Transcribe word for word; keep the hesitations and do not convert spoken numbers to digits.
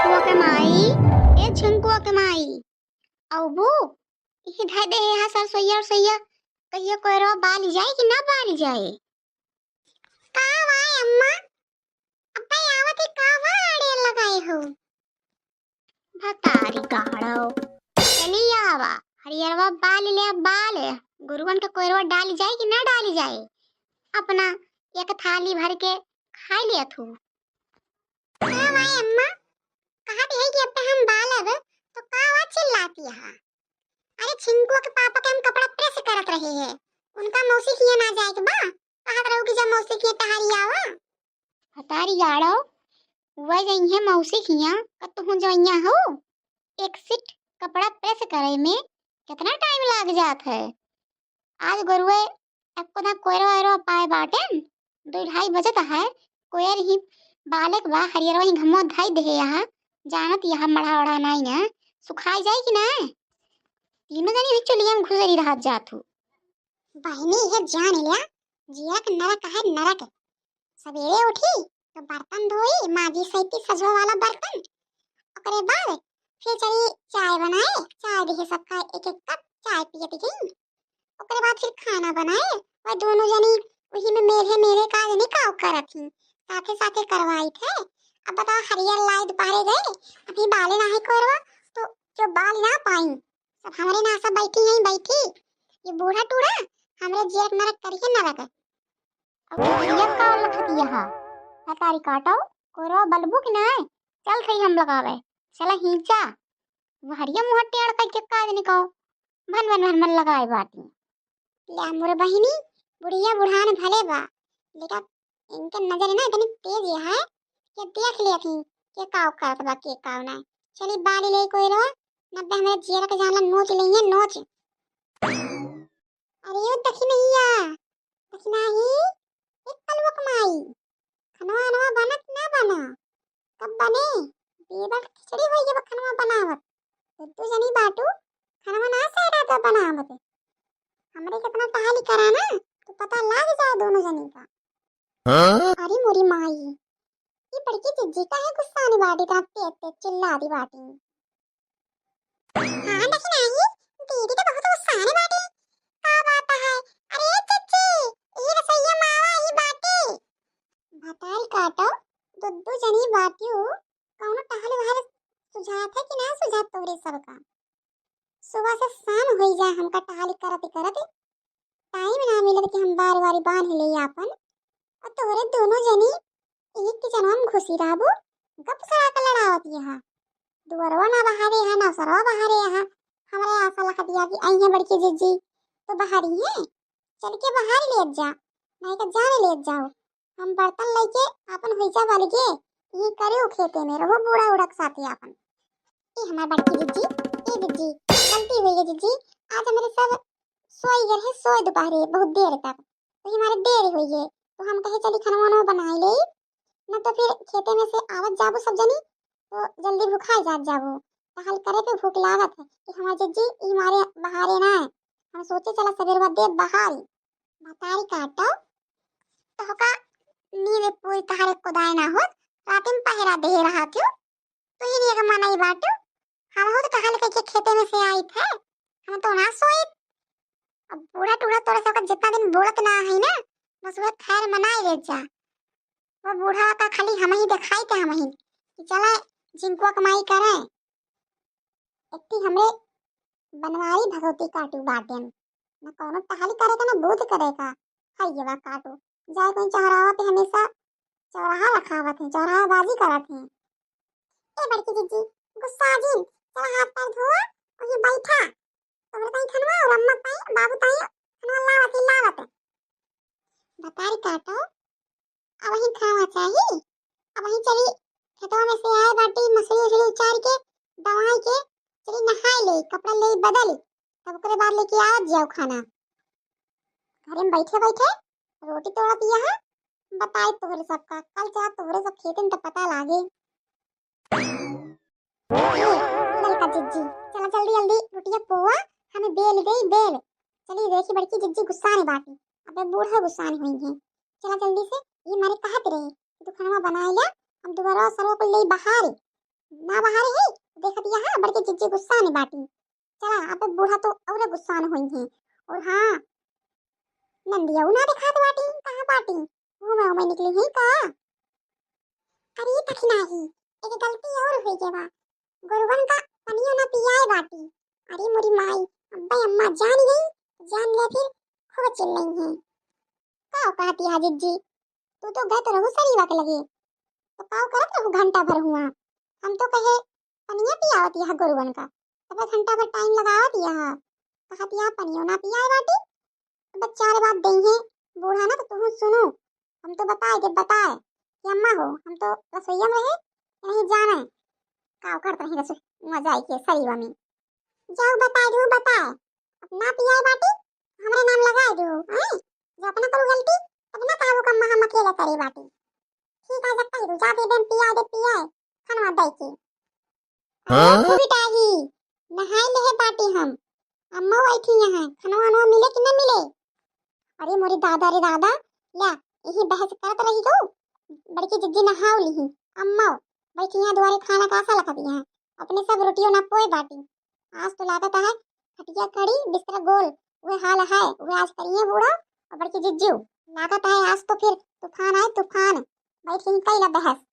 झिंकुआ के माई, ए झिंकुआ के माई, अउबू, इही धइ दे हा सरसोइया, सरसोइया, कहिया कोयरवा बाली जाए कि ना बाली जाए? का वाए अम्मा, अब्बे आवत ही का वा आड़े लगाए हो? भतारी गाड़ो, चली आवा, हरियरवा बाली ले बाल, गुरुवन के कोयरवा डाली जाए कि ना डाली जाए? अपना एक थाली भर के खाई लिया थू। का वाए अम्मा, कहत है कि अब हम बालब तो का वा चिल्लाती है? अरे झिंकुआ के पापा के हम कपड़ा प्रेस करत रहे हैं, उनका मौसी किया ना जाए के बा, कहत रहू कि जब मौसी किया टहरी आवा। हतारी गाड़ो, वह जइहे मौसी किया, कब तुहूँ जइया हो? एक सीट कपड़ा प्रेस करे में कितना टाइम लाग जात है। आज गोरुए एको ना कोयरो वैरो पाए बाटेन, दो ढाई बजत है, कोयर ही बालक बा, हरियरवा ही घमो धाई देहे यहाँ, जानत यहाँ मढ़ा ओढ़ा नाई ना, सुखाई जाई कि ना? तीनों जनी भी चुलिया में घुसरी रहत जात हो। बहिनी, ये जान लिया, जियक नरक है, नरक। सवेरे उठी तो बर्तन धोई, माजी सैती सजवा वाला बर्तन, ओकरे बाद फिर चली चाय बनाए, चाय दिहे सबका एक एक कप चाय पियत गई। ओकरे बाद फिर खाना बनाए, वह दोनों जनी वही में मेरे मेरे का जनी काव करत ही, साथे साथे करवाई थे। अब बताओ, हरियर लाई दोपहरे गए, अभी बाले ना है कोरवा, तो जो बाल ना पाई, सब हमरे नासा बैठी हैं, बैठी। ये बूढ़ा टूढ़ा हमरे जियक नरक करिए नरक। अब ये का लखत यहाँ? हतारी काटो, कोरवा बलबू कि नाय? चल थई हम लगावे, चला हींचा। वहरिया मुँह टेढ़ कइके का जनी कहो, भन भन भन भन लगाए बाटी। ले मोरे बहिनी, बुढ़िया बुढ़ान भले बा, लेकिन इनके नजर ना इतनी तेज है कि देख लेत ही के काव करत बा, के काव ना। चली बाली ले कोयरवा, नब्बे हमरे जियरा के जान ला नोच लेइए, नोच। अरे ओ दखिनहिया, दखिनाही, एक कलुआ कमाई, खनवा अनवा बनत ना बना, कब बने? बेबल खिचड़ी होई जब खनवा बनावत। दू दू जनी बाटू, खनवा ना साइडा तो बनावत। हमरे कितना टहली करा ना, तो पता लाग जाए दोनों जनी का। हाँ? अरे मोरी माई, ये बड़की जिज्जी काहे गुस्सानी बाटी, इतना तेज तेज चिल्ला दी बाटी। हाँ, दखिनाही, दीदी तो बहुत गुस्सानी बाटी। का बात है? अरे जिज्जी, ई रसोईया मावा ही बाटी। भतारी काटो, दू दू जनी बाटियो, कौनो टहल वहल सुझात है कि ना सुझात तोहरे सबका? सुबह से शाम होई जाए हमका टहल करत करत, टाइम ना मिलत कि हम बार बारी बांध ले आपन। और तोहरे दोनों जनी एक किचनवा में घुसी रहबू, गप सड़ा के लड़ावत यहाँ। दुअरवा ना बहारे यहाँ, ना सरवा बहारे यहाँ। हमरे आशा लख दिया कि आई है बड़की जिज्जी, तो बहारी है, चल के बहार लेत जा, नहीं तो जाने लेत जाओ। हम बर्तन लेके आपन होइजा वाली के, ये करे उ खेते में रहो बूढ़ा उड़क साथे आपन। ए हमार बड़की जिज्जी, ए जिज्जी, गलती होई गई जिज्जी, आज हमरे सब सोई गए रहे, सोए दोपहरे बहुत देर तक, तो ये हमारे देर होई गए, तो हम कहे चली खाना वाना बनाई ले, न तो फिर खेते में से आवत जाबू सब जनी, तो जल्दी भुखाई जात जाबू। टहल करे पे भूख लागत है कि हमार जिज्जी ई मारे बहारे ना है। हम सोचे चला सवेरवा दे बहारी। भतारी काटो, तो का नींद पूरी तहारे कोदाय ना होत, रात में पहरा दे रहा थियो, तू ही नहीं मनई बाटू। हम हो तो टहल के खेते में से आई थे, हम तो ना सोई। अब बूढ़ा टूढ़ा तोरे सबका जितना दिन बोलत ना है ना, बस वह खैर मनाई ले जा। वो बूढ़ा का खाली हम ही दिखाई थे, हम ही कि चला झिंकुआ कमाई करे। इतनी हमरे बनवारी भगवती काटू बाटेन, न कौनो टहली करे का, न बूध करे का। हाय ये बा काटू, जाए कोई चौराहा पे हमेशा चौराहा रखावत है, चौराहा बाजी करत है। ए बड़की जिज्जी, गुस्सा जिन, चला हाथ पैर धोआ, वहीं बैठा। तोहरे ताई खनवा और अम्मा ताई, बाबू ताई खनवा लावत ही लावत। भतारी काटो, अब वहीं खावा चाही। अब वहीं चली खेतवा में से आए बाटी, मसूरी उसूरी उचार के, दवाई के, चली नहाए ले, कपड़ा ले बदल, तब ओकरे बाद लेके आवत जाओ खाना। घरे में बैठे बैठे रोटी तोड़त यहाँ, बताई तोहरे सबका, कल चला तोहरे सब खेते में तो पता लागे। ए, ललका जिज्जी, चला जल्दी जल्दी रोटिया पोआ, हमें बेल गई बेल। चली देखी बड़की जिज्जी गुस्साने बाटी, अबे बूढ़ा गुस्साने हुई है। चला जल्दी से, ये मारे कहत रहे कि तू खाना बनाए ला, हम दुबारा सरवा को ले बहारी। ना बहारे है, देखत यहा बड़की जिज्जी गुस्सा में बाटी। चला, अब बूढ़ा तो और गुस्सा में होई है। और हाँ, नंदिया ना दिखात बाटी, कहाँ बाटी? घूमे उमे निकली है का? अरे तखिनाही, एक गलती और हुई गवा। गोरुवन का पनियो ना पियाए बाटी। अरे मोरी माई, अब्बे अम्मा जान गई, जान ले फिर खूब चिल्लई है। का कहती है जिज्जी, तू तो गत रहू सरीवा के लगे, तो का करत रहू घंटा भर हुआ? हम तो कहे पनिया पियावत यह गोरुवन का, तब घंटा भर टाइम लगावत यह। कहत यह पनियो ना पियाए बाटी, तो बच्चा रे बात दई है बूढ़ा ना, तो तुहू सुनो। हम तो बताए के बताए कि अम्मा हो, हम तो रसोईया में रहे, नहीं जाने का करत रही रसोई में जाए के सरीवा में। जाओ बताए दो, बताए। अब ना पियाए बाटी, हमरे नाम लगाए दो, हैं? जो अपना करू गलती, अपना काबू का अम्मा हम अकेले करे बाटी। ठीक है, जब कही दू, जाके देम पियाए दे, पियाए, खानवा दे के। अरे हाँ? फुगिटाही, नहाए लेहे बाटी हम। अम्मा बैठी यहाँ, खानवा वानवा मिले कि न मिले? अरे मोरे दादा रे दादा, ल्या, यही बहस करत रही गऊ। बड़की जिज्जी नहाव लिही। अम्मा बैठी यहाँ दुआरे, खाना का आसा लखत यहाँ। अपने सब रोटियो ना पोए बाटी। आज तो लागत है खटिया कड़ी बिस्तर गोल, वह हाल है, वह आज करिए बूढ़ा और बड़की जिज्जू। लागत है आज तो फिर तूफान आए तूफान। बैठी कैला बहस।